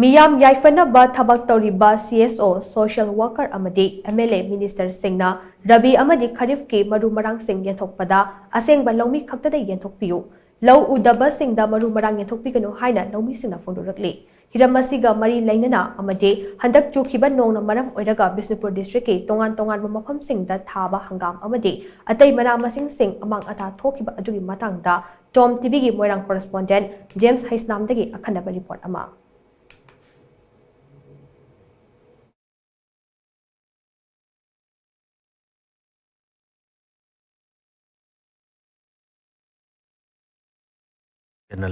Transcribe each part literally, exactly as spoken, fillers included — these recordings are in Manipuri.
ꯃꯤꯌꯥꯝ ꯌꯥꯏꯐꯅꯕ ꯊꯕꯛ ꯇꯧꯔꯤꯕ C S O, social worker ꯑꯃꯗꯤ M L A ministerꯁꯤꯡꯅ ꯔꯕꯤ ꯑꯃꯗꯤ ꯈꯔꯤꯐꯀꯤ ꯃꯔꯨ ꯃꯔꯥꯡꯁꯤꯡ ꯌꯦꯟꯊꯣꯛꯄꯗ ꯑꯁꯦꯡꯕ ꯂꯧꯃꯤ ꯈꯛꯇꯗ ꯌꯦꯟꯊꯣꯛꯄꯤꯌꯨ, ꯂꯧ ꯎꯗꯕꯁꯤꯡꯗ ꯃꯔꯨ ꯃꯔꯥꯡ ꯌꯦꯟꯊꯣꯛꯄꯤꯒꯅꯨ ꯍꯥꯏꯅ ꯂꯧꯃꯤꯁꯤꯡꯅ ꯐꯣꯡꯗꯣꯔꯛꯂꯤ꯫ ꯍꯤꯔꯝ ꯑꯁꯤꯒ ꯃꯔꯤ ꯂꯩꯅꯅ ꯑꯃꯗꯤ ꯍꯟꯗꯛ ꯆꯨꯈꯤꯕ ꯅꯣꯡꯅ ꯃꯔꯝ ꯑꯣꯏꯔꯒ ꯕꯤꯁꯅꯨꯄꯨꯔ districtꯀꯤ ꯇꯣꯉꯥꯟ ꯇꯣꯉꯥꯟꯕ ꯃꯐꯝꯁꯤꯡꯗ ꯊꯥꯕ ꯍꯪꯒꯥꯝ ꯑꯃꯗꯤ ꯑꯇꯩ ꯃꯅꯥ ꯃꯁꯤꯡꯁꯤꯡ ꯑꯃꯥꯡ ꯑꯇꯥ ꯊꯣꯛꯈꯤꯕ ꯑꯗꯨꯒꯤ ꯃꯇꯥꯡꯗ Tom TVꯒꯤ ꯃꯣꯏꯔꯥꯡ correspondent James ꯍꯩꯁꯅꯥꯝꯗꯒꯤ ꯑꯈꯟꯅꯕ report ꯑꯃ꯫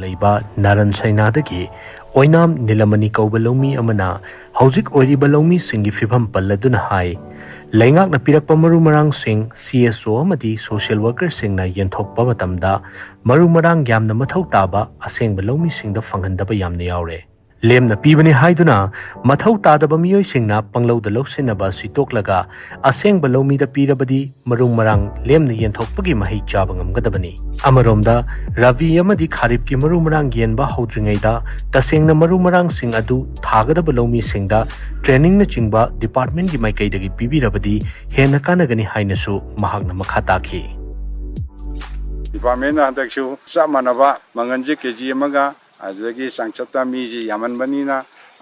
ꯂꯩꯕ ꯅꯥꯔꯟ ꯁꯩꯅꯥꯗꯒꯤ ꯑꯣꯏꯅꯥꯝ ꯅꯤꯂꯃꯅꯤ ꯀꯧꯕ ꯂꯧꯃꯤ ꯑꯃꯅ ꯍꯧꯖꯤꯛ ꯑꯣꯏꯔꯤꯕ ꯂꯧꯃꯤꯁꯤꯡꯒꯤ ꯐꯤꯚꯝ ꯄꯜꯂꯗꯨꯅ ꯍꯥꯏ, ꯂꯩꯉꯥꯛꯅ ꯄꯤꯔꯛꯄ ꯃꯔꯨ ꯃꯔꯥꯡꯁꯤꯡ C S O ꯑꯃꯗꯤ social workerꯁꯤꯡꯅ ꯌꯦꯟꯊꯣꯛꯄ ꯃꯇꯝꯗ ꯃꯔꯨ ꯃꯔꯥꯡ ꯌꯥꯝꯅ ꯃꯊꯧ ꯇꯥꯕ ꯑꯁꯦꯡꯕ ꯂꯧꯃꯤꯁꯤꯡꯗ ꯐꯪꯍꯟꯗꯕ ꯌꯥꯝꯅ ꯌꯥꯎꯔꯦ꯫ ꯂꯦꯝꯅ ꯄꯤꯕꯅꯤ ꯍꯥꯏꯗꯨꯅ ꯃꯊꯧ ꯇꯥꯗꯕ ꯃꯤꯑꯣꯏꯁꯤꯡꯅ ꯄꯪꯂꯧꯗ ꯂꯧꯁꯤꯟꯅꯕ ꯑꯁꯤ ꯇꯣꯛꯂꯒ ꯑꯁꯦꯡꯕ ꯂꯧꯃꯤꯗ ꯄꯤꯔꯕꯗꯤ ꯃꯔꯨ ꯃꯔꯥꯡ ꯂꯦꯝꯅ ꯌꯦꯟꯊꯣꯛꯄꯒꯤ ꯃꯍꯩ ꯆꯥꯕ ꯉꯝꯒꯗꯕꯅꯤ꯫ ꯑꯃꯔꯣꯝꯗ ꯔꯕꯤ ꯑꯃꯗꯤ ꯈꯥꯔꯤꯐꯀꯤ ꯃꯔꯨ ꯃꯔꯥꯡ ꯌꯦꯟꯕ ꯍꯧꯗ꯭ꯔꯤꯉꯩꯗ ꯇꯁꯦꯡꯅ ꯃꯔꯨ ꯃꯔꯥꯡꯁꯤꯡ ꯑꯗꯨ ꯊꯥꯒꯗꯕ ꯂꯧꯃꯤꯁꯤꯡꯗ trainingꯅꯆꯤꯡꯕ departmentꯀꯤ ꯃꯥꯏꯀꯩꯗꯒꯤ ꯄꯤꯕꯤꯔꯕꯗꯤ ꯍꯦꯟꯅ ꯀꯥꯟꯅꯒꯅꯤ ꯍꯥꯏꯅꯁꯨ ꯃꯍꯥꯛꯅ ꯃꯈꯥ ꯇꯥꯈꯤ꯫ Departmentꯅ ꯍꯟꯗꯛꯁꯨ ꯆꯞ ꯃꯥꯟꯅꯕ ꯃꯪꯒꯟꯁꯦ KG ꯑꯃꯒ ꯑꯗꯨꯗꯒꯤ ꯆꯥꯡꯆꯠꯇ ꯃꯤꯁꯤ ꯌꯥꯝꯃꯟꯕꯅꯤꯅ,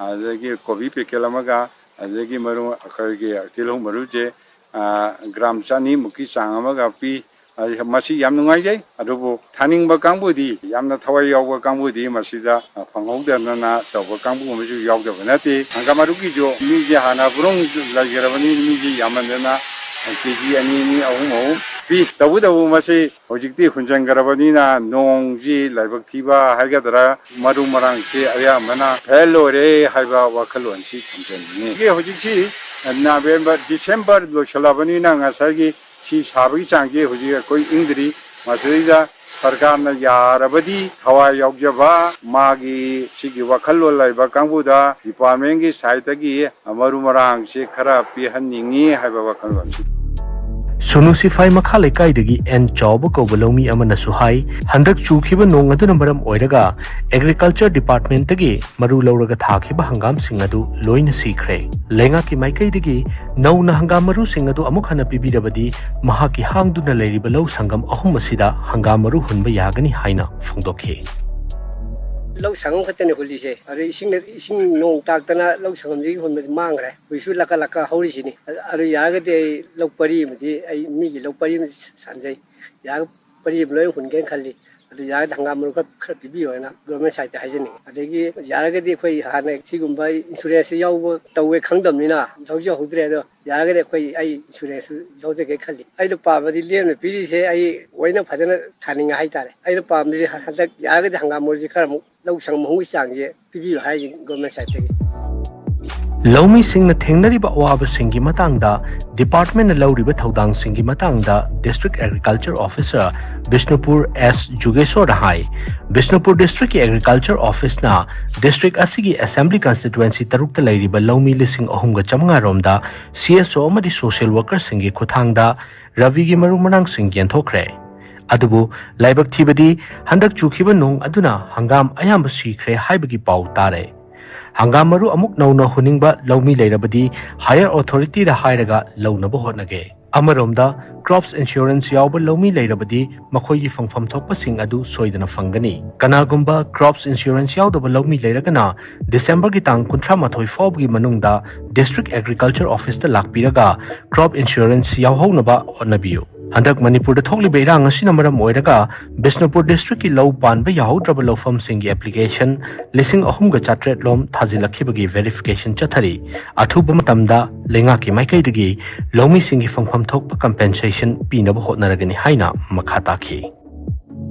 ꯑꯗꯨꯗꯒꯤ ꯀꯣꯕꯤ packet ꯑꯃꯒ, ꯑꯗꯨꯗꯒꯤ ꯃꯔꯨ, ꯑꯩꯈꯣꯏꯒꯤ ꯇꯤꯜꯍꯧ ꯃꯔꯨꯁꯦ, ꯑ, gram ꯆꯅꯤꯃꯨꯛꯀꯤ ꯆꯥꯡ ꯑꯃꯒ ꯄꯤ꯫ ꯑ, ꯃꯁꯤ ꯌꯥꯝ ꯅꯨꯡꯉꯥꯏꯖꯩ꯫ ꯑꯗꯨꯕꯨ ꯊꯥꯅꯤꯡꯕ ꯀꯥꯡꯕꯨꯗꯤ, ꯌꯥꯝꯅ ꯊꯋꯥꯏ ꯌꯥꯎꯕ ꯀꯥꯡꯕꯨꯗꯤ ꯃꯁꯤꯗ, ꯑ, ꯐꯪꯍꯧꯗꯗꯅ ꯇꯧꯕ ꯀꯥꯡꯕꯨ ꯑꯃꯁꯨ ꯌꯥꯎꯗꯕ ꯅꯠꯇꯦ꯫ ꯍꯪꯒꯥꯝ ꯃꯔꯨꯒꯤꯁꯨ ꯃꯤꯁꯦ ꯍꯥꯟꯅ ꯕ꯭ꯔꯣꯡ ꯂꯩꯈ꯭ꯔꯕꯅꯤ, ꯃꯤꯁꯦ ꯌꯥꯝꯃꯟꯗꯅ, ꯑ, KG ꯑꯅꯤ ꯑꯅꯤ, ꯑꯍꯨꯝ ꯑꯍꯨꯝ ꯄꯤ꯫ ꯇꯧꯕꯇꯕꯨ ꯃꯁꯤ ꯍꯧꯖꯤꯛꯇꯤ ꯍꯨꯟꯖꯤꯟꯈ꯭ꯔꯕꯅꯤꯅ ꯅꯣꯡꯁꯤ ꯂꯥꯏꯕꯛ ꯊꯤꯕ ꯍꯥꯏꯒꯗ꯭ꯔꯥ, ꯃꯔꯨ ꯃꯔꯥꯡꯁꯤ ꯑꯌꯥꯝꯕꯅ ꯐꯦꯜ ꯑꯣꯏꯔꯦ ꯍꯥꯏꯕ ꯋꯥꯈꯜꯂꯣꯟꯁꯤ ꯊꯝꯖꯅꯤꯡꯉꯤ꯫ ꯍꯧꯖꯤꯛ, ꯍꯧꯖꯤꯛꯁꯤ November, December ꯂꯣꯏꯁꯤꯜꯂꯕꯅꯤꯅ ꯉꯁꯥꯏꯒꯤ ꯁꯤ ꯁꯥꯕꯒꯤ ꯆꯥꯡꯁꯤ ꯍꯧꯖꯤꯛ ꯑꯩꯈꯣꯏ ꯏꯪꯗ꯭ꯔꯤ꯫ ꯃꯁꯤꯗꯩꯗ ꯁꯔꯀꯥꯔꯅ ꯌꯥꯔꯕꯗꯤ ꯊꯋꯥꯏ ꯌꯥꯎꯖꯕ ꯃꯥꯒꯤ ꯁꯤꯒꯤ ꯋꯥꯈꯜꯂꯣꯟ ꯂꯩꯕ ꯀꯥꯡꯕꯨꯗ departmentꯀꯤ sideꯇꯒꯤ ꯃꯔꯨ ꯃꯔꯥꯡꯁꯦ ꯈꯔ ꯄꯤꯍꯟꯅꯤꯡꯉꯤ ꯍꯥꯏꯕ ꯋꯥꯈꯜꯂꯣꯟꯁꯤ꯫ ꯁꯨꯅꯨ ꯁꯤꯐꯥꯏ ꯃꯈꯥ ꯂꯩꯀꯥꯏꯗꯒꯤ ꯑꯦꯟ ꯆꯥꯎꯕ ꯀꯧꯕ ꯂꯧꯃꯤ ꯑꯃꯅꯁꯨ ꯍꯥꯏ, ꯍꯟꯗꯛ ꯆꯨꯈꯤꯕ ꯅꯣꯡ ꯑꯗꯨꯅ ꯃꯔꯝ ꯑꯣꯏꯔꯒ Agriculture Department ꯇꯒꯤ ꯃꯔꯨ ꯂꯧꯔꯒ ꯊꯥꯈꯤꯕ ꯍꯪꯒꯥꯝꯁꯤꯡ ꯑꯗꯨ ꯂꯣꯏꯅ ꯁꯤꯈ꯭ꯔꯦ꯫ ꯂꯩꯉꯥꯛꯀꯤ ꯃꯥꯏꯀꯩꯗꯒꯤ ꯅꯧꯅ ꯍꯪꯒꯥꯝ ꯃꯔꯨꯁꯤꯡ ꯑꯗꯨ ꯑꯃꯨꯛ ꯍꯟꯅ ꯄꯤꯕꯤꯔꯕꯗꯤ ꯃꯍꯥꯛꯀꯤ ꯍꯥꯡꯗꯨꯅ ꯂꯩꯔꯤꯕ ꯂꯧ ꯁꯪꯒꯝ ꯑꯍꯨꯝ ꯑꯁꯤꯗ ꯍꯪꯒꯥꯝ ꯃꯔꯨ ꯍꯨꯟꯕ ꯌꯥꯒꯅꯤ ꯍꯥꯏꯅ ꯐꯣꯡꯗꯣꯛꯈꯤ꯫ ꯂꯧ ꯁꯪꯒꯝ ꯈꯛꯇꯅꯤ ꯍꯨꯜꯂꯤꯁꯦ꯫ ꯑꯗꯨ ꯏꯁꯤꯡꯅ, ꯏꯁꯤꯡ ꯅꯣꯡ ꯇꯥꯔꯛꯇꯅ ꯂꯧ ꯁꯪꯒꯝꯁꯤꯒꯤ ꯍꯨꯟꯕꯁꯤ ꯃꯥꯡꯈ꯭ꯔꯦ꯫ ꯍꯧꯖꯤꯛꯁꯨ ꯂꯛꯀ ꯂꯛꯀ ꯍꯧꯔꯤꯁꯤꯅꯤ꯫ ꯑꯗꯨ ꯌꯥꯔꯒꯗꯤ ꯑꯩ ꯂꯧ ꯄꯔꯤ ꯑꯃꯗꯤ, ꯑꯩ ꯃꯤꯒꯤ ꯂꯧ ꯄꯔꯤ ꯑꯃ ꯁꯥꯟꯖꯩ꯫ ꯌꯥꯔꯒ ꯄꯔꯤ ꯑꯃ ꯂꯣꯏ ꯍꯨꯟꯒꯦꯅ ꯈꯜꯂꯤ꯫ ꯑꯗꯨ ꯌꯥꯔꯒꯗꯤ ꯍꯪꯒꯥꯝ ꯃꯔꯨ ꯈꯔ, ꯈꯔ ꯄꯤꯕꯤꯌꯣ ꯍꯥꯏꯅ government side ꯇ ꯍꯥꯏꯖꯅꯤꯡꯉꯤ꯫ ꯑꯗꯒꯤ ꯌꯥꯔꯒꯗꯤ ꯑꯩꯈꯣꯏ ꯍꯥꯟꯅ ꯁꯤꯒꯨꯝꯕ insurance ꯌꯥꯎꯕ ꯇꯧꯋꯦ ꯈꯪꯗꯕꯅꯤꯅ ꯂꯧꯖꯍꯧꯗ꯭ꯔꯦ꯫ ꯑꯗꯣ ꯌꯥꯔꯒꯗꯤ ꯑꯩꯈꯣꯏ, ꯑꯩ insurance ꯂꯧꯖꯒꯦ ꯈꯜꯂꯤ꯫ ꯑꯩꯅ ꯄꯥꯝꯕꯗꯤ ꯂꯦꯝꯅ ꯄꯤꯔꯤꯁꯦ ꯑꯩ ꯑꯣꯏꯅ ꯐꯖꯅ ꯊꯥꯅꯤꯡꯉꯦ ꯍꯥꯏꯇꯥꯔꯦ꯫ ꯑꯩꯅ ꯄꯥꯝꯕꯗꯤ ꯍꯟꯗꯛ ꯌꯥꯔꯒꯗꯤ ꯍꯪꯒꯥꯝ ꯃꯔꯨꯁꯦ ꯈꯔ ꯑꯃꯨꯛ ꯂꯧ ꯁꯪꯒꯝ ꯑꯍꯨꯝꯒꯤ ꯆꯥꯡꯁꯦ ꯄꯤꯕꯤꯌꯨ ꯍꯥꯏꯁꯦ government side ꯇꯒꯤ꯫ ꯂꯧꯃꯤꯁꯤꯡꯅ ꯊꯦꯡꯅꯔꯤꯕ ꯑꯋꯥꯕꯁꯤꯡꯒꯤ ꯃꯇꯥꯡꯗ department ꯅ ꯂꯧꯔꯤꯕ ꯊꯧꯗꯥꯡꯁꯤꯡꯒꯤ ꯃꯇꯥꯡꯗ District Agriculture Officer ꯕꯤꯁꯅꯨꯄꯨꯔ ꯑꯦꯁ ꯖꯨꯒꯦꯁꯣꯔꯅ ꯍꯥꯏ꯫ ꯕꯤꯁꯅꯨꯄꯨꯔ district ꯀꯤ Agriculture Office ꯅ district ꯑꯁꯤꯒꯤ assembly constituency ꯇꯔꯨꯛꯇ ꯂꯩꯔꯤꯕ ꯂꯧꯃꯤ ꯂꯤꯁꯤꯡ ꯑꯍꯨꯝꯒ ꯆꯥꯃꯉꯥ ꯔꯣꯝꯗ C S O ꯑꯃꯗꯤ social worker ꯁꯤꯡꯒꯤ ꯈꯨꯠꯊꯥꯡꯗ ꯔꯕꯤꯒꯤ ꯃꯔꯨ ꯃꯔꯥꯡꯁꯤꯡ ꯌꯦꯟꯊꯣꯛꯈ꯭ꯔꯦ꯫ ꯑꯗꯨꯕꯨ ꯂꯥꯏꯕꯛ ꯊꯤꯕꯗꯤ ꯍꯟꯗꯛ ꯆꯨꯈꯤꯕ ꯅꯣꯡ ꯑꯗꯨꯅ ꯍꯪꯒꯥꯝ ꯑꯌꯥꯝꯕ ꯁꯤꯈ꯭ꯔꯦ ꯍꯥꯏꯕꯒꯤ ꯄꯥꯎ ꯇꯥꯔꯦ꯫ ꯍꯪꯒꯥꯝ ꯃꯔꯨ ꯑꯃꯨꯛ ꯅꯧꯅ ꯍꯨꯟꯅꯤꯡꯕ ꯂꯧꯃꯤ ꯂꯩꯔꯕꯗꯤ higher authority ꯗ ꯍꯥꯏꯔꯒ ꯂꯧꯅꯕ ꯍꯣꯠꯅꯒꯦ꯫ ꯑꯃꯔꯣꯝꯗ crops insurance ꯌꯥꯎꯕ ꯂꯧꯃꯤ ꯂꯩꯔꯕꯗꯤ ꯃꯈꯣꯏꯒꯤ ꯐꯪꯐꯝ ꯊꯣꯛꯄꯁꯤꯡ ꯑꯗꯨ ꯁꯣꯏꯗꯅ ꯐꯪꯒꯅꯤ꯫ ꯀꯅꯥꯒꯨꯝꯕ crops insurance ꯌꯥꯎꯗꯕ ꯂꯧꯃꯤ ꯂꯩꯔꯒꯅ December ꯒꯤ ꯇꯥꯡ ꯀꯨꯟꯊ꯭ꯔꯥ ꯃꯥꯊꯣꯏ ꯐꯥꯎꯕꯒꯤ ꯃꯅꯨꯡꯗ District Agriculture Office ꯇ ꯂꯥꯛꯄꯤꯔꯒ crop insurance ꯌꯥꯎꯍꯧꯅꯕ ꯍꯣꯠꯅꯕꯤꯌꯨ꯫ ꯍꯟꯗꯛ ꯃꯅꯤꯄꯨꯔꯗ ꯊꯣꯛꯂꯤꯕ ꯏꯔꯥꯡ ꯑꯁꯤꯅ ꯃꯔꯝ ꯑꯣꯏꯔꯒ ꯕꯤꯁꯅꯨꯄꯨꯔ district ꯀꯤ ꯂꯧ ꯄꯥꯟꯕ ꯌꯥꯍꯧꯗ꯭ꯔꯕ ꯂꯧꯐꯝꯁꯤꯡꯒꯤ application ꯂꯤꯁꯤꯡ ꯑꯍꯨꯝꯒ ꯆꯥꯇ꯭ꯔꯦꯠ ꯂꯣꯝ ꯊꯥꯖꯤꯜꯂꯛꯈꯤꯕꯒꯤ verification ꯆꯠꯊꯔꯤ꯫ ꯑꯊꯨꯕ ꯃꯇꯝꯗ ꯂꯩꯉꯥꯛꯀꯤ ꯃꯥꯏꯀꯩꯗꯒꯤ ꯂꯧꯃꯤꯁꯤꯡꯒꯤ ꯐꯪꯐꯝ ꯊꯣꯛꯄ compensation ꯄꯤꯅꯕ ꯍꯣꯠꯅꯔꯒꯅꯤ ꯍꯥꯏꯅ ꯃꯈꯥ ꯇꯥꯈꯤ꯫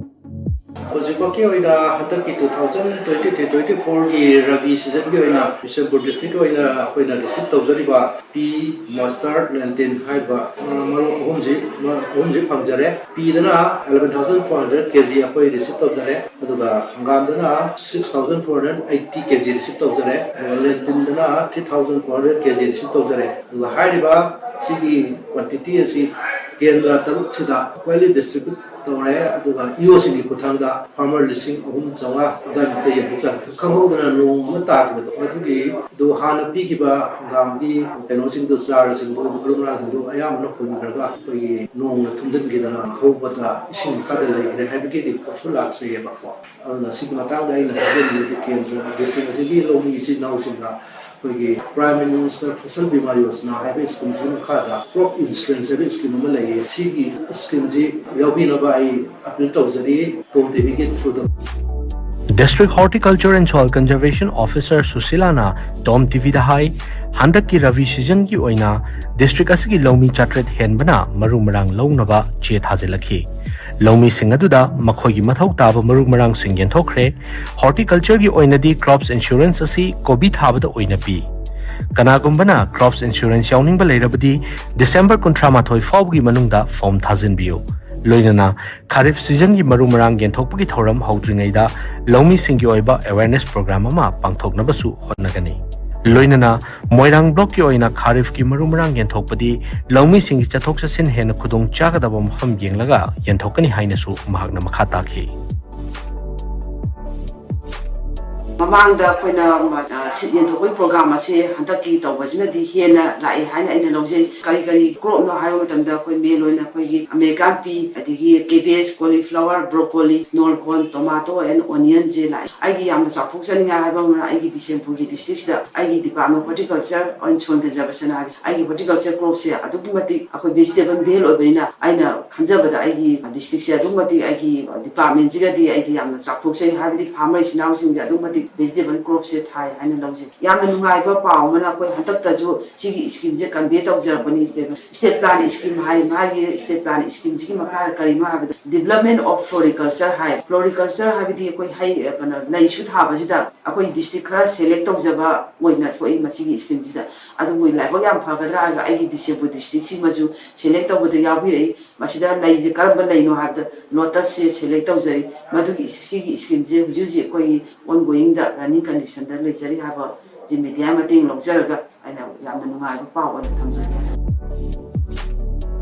ꯍꯧꯖꯤꯛꯐꯥꯎꯒꯤ ꯑꯣꯏꯅ ꯍꯟꯗꯛꯀꯤ two thousand twenty three twenty four ꯒꯤ ꯔꯕꯤ season ꯒꯤ ꯑꯣꯏꯅ ꯕꯤꯁꯅꯨꯄꯨꯔ district ꯀꯤ ꯑꯣꯏꯅ ꯑꯩꯈꯣꯏꯅ receive ꯇꯧꯖꯔꯤꯕ P, Mustard, Lentil ꯍꯥꯏꯔꯤꯕ, ꯑ, ꯃꯔꯨ ꯑꯍꯨꯝꯁꯤ, ꯃ-, ꯑꯍꯨꯝꯁꯤ ꯐꯪꯖꯔꯦ꯫ P ꯗꯅ eleven thousand four hundred K G ꯑꯩꯈꯣꯏ receive ꯇꯧꯖꯔꯦ꯫ ꯑꯗꯨꯒ ꯍꯪꯒꯥꯝꯗꯅ six thousand four hundred eighty K G receive ꯇꯧꯖꯔꯦ꯫ ꯑꯗꯨꯒ Lentil ꯗꯅ three thousand four hundred K G receive ꯇꯧꯖꯔꯦ꯫ ꯑꯗꯨꯒ ꯍꯥꯏꯔꯤꯕ ꯁꯤꯒꯤ quantity ꯑꯁꯤ ꯀꯦꯟꯗ꯭ꯔ ꯇꯔꯨꯛꯁꯤꯗ ꯏꯀ꯭ꯋꯦꯂꯤ ꯗꯤꯁꯇ꯭ꯔꯤꯕ꯭ꯌꯨꯠ ꯇꯧꯔꯦ꯫ ꯑꯗꯨꯒ ꯏ ꯑꯣꯁꯤꯡꯒꯤ ꯈꯨꯠꯊꯥꯡꯗ ꯐꯥꯔꯃꯔ ꯂꯤꯁꯤꯡ ꯑꯍꯨꯝ ꯆꯥꯝꯃꯉꯥ ꯑꯗꯨꯋꯥꯏꯃꯨꯛꯇ ꯌꯦꯟꯊꯣꯛꯆꯔꯦ꯫ ꯈꯪꯍꯧꯗꯅ ꯅꯣꯡ ꯑꯃ ꯇꯥꯈꯤꯕꯗꯣ, ꯃꯗꯨꯒꯤ ꯑꯗꯨ ꯍꯥꯟꯅ ꯄꯤꯈꯤꯕ ꯍꯪꯒꯥꯝꯒꯤ ꯀꯩꯅꯣꯁꯤꯡꯗꯣ, ꯆꯥꯔꯁꯤꯡꯗꯣ, ꯃꯔꯨ ꯃꯔꯥꯡꯁꯤꯡꯗꯣ ꯑꯌꯥꯝꯕꯅ ꯍꯨꯟꯈ꯭ꯔꯒ ꯑꯩꯈꯣꯏꯒꯤ ꯅꯣꯡꯅ ꯊꯨꯝꯖꯤꯟꯈꯤꯗꯅ ꯍꯧꯕꯗ ꯏꯁꯤꯡ ꯃꯈꯥꯗ ꯂꯩꯈ꯭ꯔꯦ ꯍꯥꯏꯕꯒꯤ ꯔꯤꯄꯣꯔꯠꯁꯨ ꯂꯥꯛꯆꯩꯌꯦꯕꯀꯣ꯫ ꯑꯗꯨꯅ ꯁꯤꯒꯤ ꯃꯇꯥꯡꯗ ꯑꯩꯅ ꯍꯥꯏꯖꯅꯤꯡꯕꯗꯤ, ꯀꯦꯟꯗ꯭ꯔ ꯗꯤꯁꯇ꯭ꯔꯤꯛ ꯑꯁꯤꯒꯤ ꯂꯧꯃꯤ ꯏꯆꯤꯜ ꯏꯅꯥꯎꯁꯤꯡꯅ ꯑꯩꯈꯣꯏꯒꯤ ꯄ꯭ꯔꯥꯏꯝ ꯃꯤꯅꯤꯁꯇꯔ ꯐꯁꯜ ꯕꯤꯃꯥ ꯌꯣꯖꯅꯥ ꯍꯥꯏꯕ ꯁ꯭ꯀꯤꯝꯁꯤꯒꯤ ꯃꯈꯥꯗ ꯀ꯭ꯔꯣꯞ ꯏꯟꯁꯨꯔꯦꯟꯁ ꯍꯥꯏꯕ ꯁ꯭ꯀꯤꯝ ꯑꯃ ꯂꯩꯌꯦ꯫ ꯁꯤꯒꯤ ꯁ꯭ꯀꯤꯝꯁꯤ ꯌꯥꯎꯕꯤꯅꯕ ꯑꯩ ꯑꯄꯤꯜ ꯇꯧꯖꯔꯤ, ꯇꯣꯝ ꯇꯤꯚꯤꯒꯤ ꯊ꯭ꯔꯨꯗ꯫ District Horticulture and Soil Conservation Officer ꯁꯨꯁꯤꯂꯥꯅ ꯇꯣꯝ ꯇꯤꯚꯤꯗ ꯍꯥꯏ, ꯍꯟꯗꯛꯀꯤ ꯔꯕꯤ ꯁꯤꯖꯟꯒꯤ ꯑꯣꯏꯅ ꯗꯤꯁꯇ꯭ꯔꯤꯛ ꯑꯁꯤꯒꯤ ꯂꯧꯃꯤ ꯆꯥꯇ꯭ꯔꯦꯠ ꯍꯦꯟꯕꯅ ꯃꯔꯨ ꯃꯔꯥꯡ ꯂꯧꯅꯕ ꯆꯦ ꯊꯥꯖꯤꯜꯂꯛꯈꯤ꯫ ꯂꯧꯃꯤꯁꯤꯡ ꯑꯗꯨꯗ ꯃꯈꯣꯏꯒꯤ ꯃꯊꯧ ꯇꯥꯕ ꯃꯔꯨ ꯃꯔꯥꯡꯁꯤꯡ ꯌꯦꯟꯊꯣꯛꯈ꯭ꯔꯦ꯫ ꯍꯣꯔꯇꯤꯀꯜꯆꯔꯒꯤ ꯑꯣꯏꯅꯗꯤ ꯀ꯭ꯔꯣꯞꯁ ꯏꯟꯁꯨꯔꯦꯟꯁ ꯑꯁꯤ ꯀꯣꯕꯤ ꯊꯥꯕꯗ ꯑꯣꯏꯅ ꯄꯤ꯫ ꯀꯅꯥꯒꯨꯝꯕꯅ ꯀ꯭ꯔꯣꯞꯁ ꯏꯟꯁꯨꯔꯦꯟꯁ ꯌꯥꯎꯅꯤꯡꯕ ꯂꯩꯔꯕꯗꯤ ꯗꯤꯁꯦꯝꯕꯔ ꯀꯨꯟꯊ꯭ꯔꯥ ꯃꯥꯊꯣꯏ ꯐꯥꯎꯕꯒꯤ ꯃꯅꯨꯡꯗ ꯐꯣꯔꯝ ꯊꯥꯖꯤꯟꯕꯤꯌꯨ꯫ ꯂꯣꯏꯅꯅ ꯈꯥꯔꯤꯐ ꯁꯤꯖꯟꯒꯤ ꯃꯔꯨ ꯃꯔꯥꯡ ꯌꯦꯟꯊꯣꯛꯄꯒꯤ ꯊꯧꯔꯝ ꯍꯧꯗ꯭ꯔꯤꯉꯩꯗ ꯂꯧꯃꯤꯁꯤꯡꯒꯤ ꯑꯣꯏꯕ ꯑꯦꯋꯦꯔꯅꯦꯁ ꯄ꯭ꯔꯣꯒ꯭ꯔꯥꯝ ꯑꯃ ꯄꯥꯡꯊꯣꯛꯅꯕꯁꯨ ꯍꯣꯠꯅꯒꯅꯤ꯫ ꯂꯣꯏꯅꯅ ꯃꯣꯏꯔꯥꯡ ꯕ꯭ꯂꯣꯛꯀꯤ ꯑꯣꯏꯅ ꯈꯥꯔꯤꯐꯀꯤ ꯃꯔꯨ ꯃꯔꯥꯡ ꯌꯦꯟꯊꯣꯛꯄꯗꯤ ꯂꯧꯃꯤꯁꯤꯡꯒꯤ ꯆꯠꯊꯣꯛ ꯆꯠꯁꯤꯟ ꯍꯦꯟꯅ ꯈꯨꯗꯣꯡ ꯆꯥꯒꯗꯕ ꯃꯐꯝ ꯌꯦꯡꯂꯒ ꯌꯦꯟꯊꯣꯛꯀꯅꯤ ꯍꯥꯏꯅꯁꯨ ꯃꯍꯥꯛꯅ ꯃꯈꯥ ꯇꯥꯈꯤ꯫ ꯃꯃꯥꯡꯗ ꯑꯩꯈꯣꯏꯅ, ꯑ, ꯁꯤꯠ ꯌꯦꯟꯊꯣꯛꯄꯒꯤ ꯄ꯭ꯔꯣꯒ꯭ꯔꯥꯝ ꯑꯁꯤ ꯍꯟꯗꯛꯀꯤ ꯇꯧꯕꯁꯤꯅꯗꯤ ꯍꯦꯟꯅ ꯂꯥꯛꯑꯦ ꯍꯥꯏꯅ ꯑꯩꯅ ꯂꯧꯖꯩ꯫ ꯀꯔꯤ ꯀꯔꯤ ꯀ꯭ꯔꯣꯞꯅꯣ ꯍꯥꯏꯕ ꯃꯇꯝꯗ ꯑꯩꯈꯣꯏ ꯃꯦꯟ ꯑꯣꯏꯅ ꯑꯩꯈꯣꯏꯒꯤ ꯑꯃꯦꯔꯤꯀꯥꯟ ꯄꯤ, ꯑꯗꯒꯤ cabbage, cauliflower, broccoli, ꯅꯣꯔꯀꯣꯟ, tomato and onionꯁꯦ ꯂꯥꯛꯑꯦ꯫ ꯑꯩꯒꯤ ꯌꯥꯝꯅ ꯆꯥꯎꯊꯣꯛꯆꯅꯤꯡꯉꯥꯏ ꯍꯥꯏꯕ ꯑꯃꯅ ꯑꯩꯒꯤ ꯕꯤꯁꯦꯝꯄꯨꯔꯒꯤ ꯗꯤꯁꯇ꯭ꯔꯤꯛꯁꯤꯗ ꯑꯩꯒꯤ department horticulture and soil conservation ꯍꯥꯏꯕ ꯑꯩꯒꯤ horticulture cropꯁꯦ ꯑꯗꯨꯛꯀꯤ ꯃꯇꯤꯛ ꯑꯩꯈꯣꯏ vegetable based ꯑꯣꯏꯕꯅꯤꯅ ꯑꯩꯅ ꯈꯟꯖꯕꯗ ꯑꯩꯒꯤ ꯗꯤꯁꯇ꯭ꯔꯤꯛꯁꯦ ꯑꯗꯨꯛꯀꯤ ꯃꯇꯤꯛ ꯑꯩꯒꯤ departmentꯁꯤꯒꯗꯤ ꯑꯩꯗꯤ ꯌꯥꯝꯅ ꯆꯥꯎꯊꯣꯛꯆꯩ, ꯍꯥꯏꯕꯗꯤ farmer ꯏꯆꯤꯟ ꯏꯅꯥꯎꯁꯤꯡꯁꯦ ꯑꯗꯨꯛꯀꯤ ꯃꯇꯤꯛ vegetable cropꯁꯦ ꯊꯥꯏ ꯍꯥꯏꯅ ꯂꯧꯖꯩ꯫ ꯌꯥꯝꯅ ꯅꯨꯡꯉꯥꯏꯕ ꯄꯥꯎ ꯑꯃꯅ ꯑꯩꯈꯣꯏ ꯍꯟꯗꯛꯇꯁꯨ ꯁꯤꯒꯤ ꯁ꯭ꯀꯤꯝꯁꯦ convey ꯇꯧꯖꯔꯛꯄꯅꯤ꯫ State plan scheme ꯍꯥꯏ, ꯃꯥꯒꯤ state plan schemeꯁꯤꯒꯤ ꯃꯈꯥꯗ ꯀꯔꯤꯅꯣ ꯍꯥꯏꯕꯗ development of floriculture high. Floriculture ꯍꯥꯏꯕꯗꯤ ꯑꯩꯈꯣꯏ ꯍꯩ, ꯀꯩꯅꯣ, ꯂꯩꯁꯨ ꯊꯥꯕꯁꯤꯗ ꯑꯩꯈꯣꯏ ꯗꯤꯁꯇ꯭ꯔꯤꯛ ꯈꯔ ꯁꯦꯂꯦꯛ ꯇꯧꯖꯕ ꯑꯣꯏꯅ ꯊꯣꯛꯏ ꯃꯁꯤꯒꯤ ꯁ꯭ꯀꯤꯝꯁꯤꯗ꯫ ꯑꯗꯨꯕꯨ ꯂꯥꯏꯕꯛ ꯌꯥꯝ ꯐꯒꯗ꯭ꯔꯥ ꯍꯥꯏꯔꯒ ꯑꯩꯒꯤ ꯕꯤꯁꯦꯝꯄꯨꯔ ꯗꯤꯁꯇ꯭ꯔꯤꯛꯁꯤꯃꯁꯨ ꯁꯦꯂꯦꯛ ꯇꯧꯕꯗ ꯌꯥꯎꯕꯤꯔꯛꯏ꯫ ꯃꯁꯤꯗ ꯂꯩꯁꯦ ꯀꯔꯝꯕ ꯂꯩꯅꯣ ꯍꯥꯏꯕꯗ ꯂꯣꯇꯁꯁꯦ ꯁꯦꯂꯦꯛ ꯇꯧꯖꯔꯤ꯫ ꯃꯗꯨꯒꯤ ꯁꯤꯒꯤ ꯁ꯭ꯀꯤꯝꯁꯦ ꯍꯧꯖꯤꯛ ꯍꯧꯖꯤꯛ ꯑꯩꯈꯣꯏꯒꯤ ongoingꯗ running conditionꯗ ꯂꯩꯖꯔꯤ ꯍꯥꯏꯕ ꯁꯤ ꯃꯦꯗꯤꯌꯥ ꯃꯇꯦꯡ ꯂꯧꯖꯔꯒ ꯑꯩꯅ ꯌꯥꯝꯅ ꯅꯨꯡꯉꯥꯏꯕ ꯄꯥꯎ ꯑꯣꯏꯅ ꯊꯝꯖꯒꯦ꯫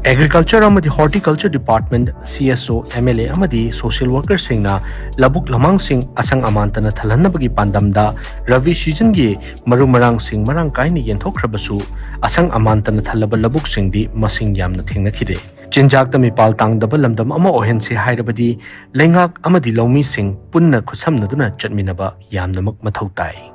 Agriculture ꯑꯃꯗꯤ Horticulture Department, C S O, M L A ꯑꯃꯗꯤ social workerꯁꯤꯡꯅ ꯂꯧꯕꯨꯛ ꯂꯝꯍꯥꯡꯁꯤꯡ ꯑꯁꯪ ꯑꯃꯥꯟꯇꯅ ꯊꯜꯍꯟꯅꯕꯒꯤ ꯄꯥꯟꯗꯝꯗ ꯔꯕꯤ seasonꯒꯤ ꯃꯔꯨ ꯃꯔꯥꯡꯁꯤꯡ ꯃꯔꯥꯡ ꯀꯥꯏꯅ ꯌꯦꯟꯊꯣꯛꯈ꯭ꯔꯕꯁꯨ, ꯑꯁꯪ ꯑꯃꯥꯟꯇꯅ ꯊꯜꯂꯕ ꯂꯧꯕꯨꯛꯁꯤꯡꯗꯤ ꯃꯁꯤꯡ ꯌꯥꯝꯅ ꯊꯦꯡꯅꯈꯤꯗꯦ꯫ ꯆꯤꯟꯖꯥꯛꯇ ꯃꯤꯄꯥꯜ ꯇꯥꯡꯗꯕ ꯂꯝꯗꯝ ꯑꯃ ꯑꯣꯏꯍꯟꯁꯤ ꯍꯥꯏꯔꯕꯗꯤ, ꯂꯩꯉꯥꯛ ꯑꯃꯗꯤ ꯂꯧꯃꯤꯁꯤꯡ ꯄꯨꯟꯅ ꯈꯨꯠꯁꯝꯅꯗꯨꯅ ꯆꯠꯃꯤꯟꯅꯕ ꯌꯥꯝꯅꯃꯛ ꯃꯊꯧ ꯇꯥꯏ꯫